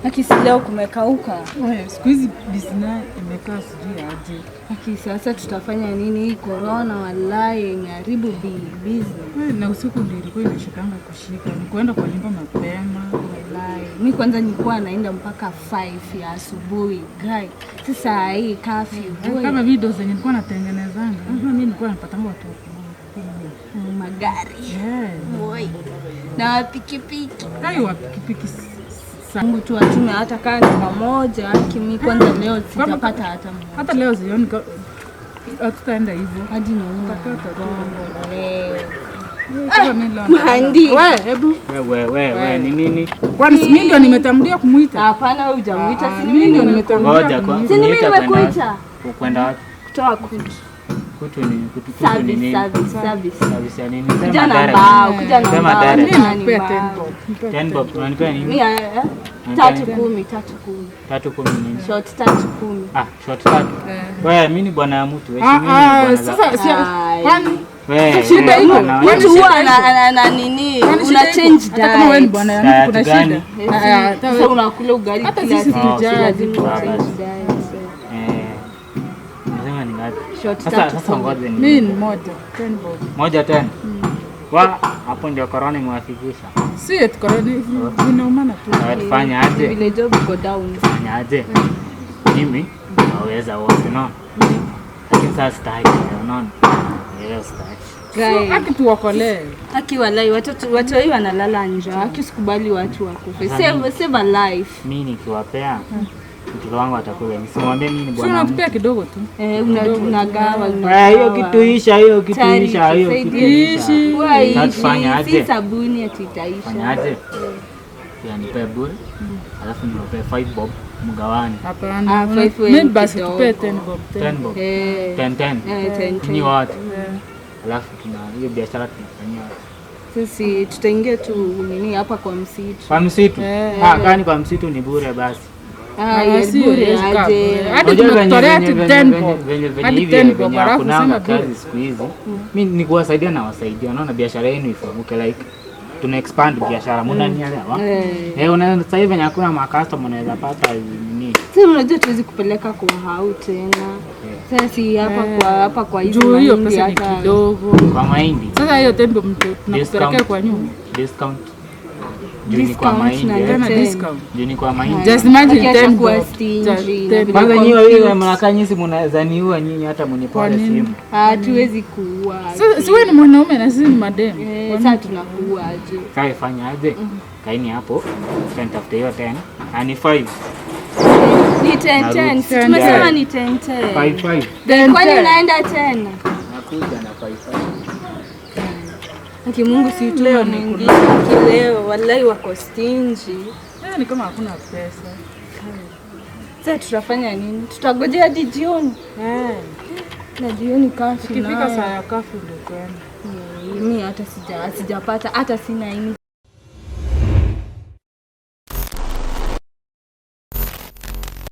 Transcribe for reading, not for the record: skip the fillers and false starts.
Aki, si leo kumekauka. Wewe, siku hizi business imekaa sijui aje. Aki, sasa tutafanya nini? Hii corona wallahi imeharibu business. Wewe, na usiku ndio ilikuwa inashikanga kushika. Ni kuenda kwa nyumba mapema. Wallahi. Mi kwanza nilikuwa naenda mpaka 5 ya asubuhi. Guy. Sasa hii curfew. Kama video zenye nilikuwa natengenezanga. Unajua mimi nilikuwa napatanga watu wakubwa wakubwa. Magari. Yeah. Oi. Na pikipiki. Kai wa pikipiki Mungu tu atume hata kaa ni pamoja. Aki, mi kwanza leo sijapata hata mmoja. Hata leo sioni hatutaenda hivyo. Hadi nauma Tutakata tu. mgongo leo. Kama mimi leo. Mhandi. Wewe, hebu. We, we, we, ni nini? Kwani si mimi ndio nimetangulia kumuita? Hapana, wewe hujamuita. Ah, Si mimi mimi ndio nimekuita. nimetangulia Ngoja kwa kumuita. Si ni mimi kuniita kwenda nimekuita. wapi? Kwenda wapi? Kutoa kutu. Kutu ni kutu, kutu ni Service, nini? service, service. Service ya nini? Sema Kuja na direct. mbao, kuja na Sema mbao. direct. Mimi Nani nakupea mbao? 10 bob. Nipea 10 bob unanipea Mi nini? 3:10, 3:10. 3:10 nini? Short 3:10. Ah, short 3. Eh. Wewe, mimi ni bwana ya mtu. Wewe, Ah, mimi ni ah, bwana za. sasa si Ai. kwani Wewe, shida wewe, iko? bwana Kwani Mtu wewe. huwa ana nini? Kwani Una shida iko? change Hata kama wewe ni diet. bwana ya Diet mtu kuna gani? shida. Ah, hata Sasa wewe- unakula ugali Hata kila sisi siku. tujali. Lazima Sawa uchange basi. diet. Eh. Unasema ni ngapi? Short Sasa tatu sasa kumi. ngoja ni. Mimi ni moja 10 bob. Moja tena. Wa, hapo ndio corona imewafikisha. Si eti corona zinaumana tu. Na tufanye aje? Vile job iko down. Fanya aje? Mimi naweza wote, unaona? Lakini sasa sitaki, unaona? Leo sitaki. Guy. Aki tuokolee. Aki walai watoto watoi wanalala njaa. Aki sikubali watu wakufe. Save a life. Mimi nikiwapea mtoto wangu atakula. Nisimwambie mimi ni Si bwana. unatupea kidogo tu. Eh, unagawa Eh, unagawa. hiyo kitu isha, hiyo kitu Charity, isha, hiyo kitu saidia. isha. Huwa Sasa ishi, tufanye si aje? sabuni ati itaisha. Fanya aje? Pia nipe bure. Alafu niwapee 5 bob mgawane. Hapana. Ah, five Mimi wewe basi kidogo. tupee 10 bob. 10 bob. Eh, 10 10. eh, 10, Ni 10. wote. Alafu tuna hiyo biashara tunafanyia Sisi tutaingia tu nini hapa kwa msitu. kwa msitu. Eh. Ah, kani kwa msitu ni bure basi. Ah, Ah, ya si bure haiwezi kaa aje. bure. Hadi Unajua venye tumekutolea venye hadi venye 10 venye bob. venye venye Hadi hivi 10 bob venye alafu hakunanga sema bure. kazi siku hizi. Mimi ni kuwasaidia na wasaidia. Unaona biashara yenu ifunguke, like tuna expand biashara. Mnanielewa? Eh. Eh, unaweza sasa hivi venye hakuna makastoma unaweza pata nini? Sasa unajua tuwezi kupeleka kwa hau tena. Sasa si hapa kwa hapa kwa hizi Juu hiyo mahindi pesa ni hata kidogo. Kwa mahindi. Sasa hiyo 10 bob tunakupelekea Discount. kwa nyumba. Discount. Juu ni kwa Discount mahindi. na Eh. Tena Ten. discount. Juu ni kwa mahindi. Just imagine Aki 10 atakuwa bob. stingy Just na 10 vile bob. Kwanza nyinyi wawili compute. mnakaa nyinyi mnaweza niua nyinyi hata mnipole Kwa nini? simu. Hatuwezi kuua. Sasa si wewe ni mwanaume na sisi ni mademu. Eh, sasa tunakuua aje? Sasa fanya aje? Kaini hapo. Sasa nitafute hiyo 10. Ah, ni 5. Ni 10 10. Si Ten, tumesema ten. ni 10 10. 5 5. Ten, Kwani ten. unaenda tena? Nakuja na 5 5. Aki Mungu si utume Leo ni mwingine. Aki leo wallahi wako stingy. Eh, ni kama hakuna pesa. Sasa tutafanya nini? Tutagojea hadi jioni. Eh. Na jioni curfew Ikifika nayo. saa ya curfew ndio kwenda. Mimi hata sijapata hata sina anything.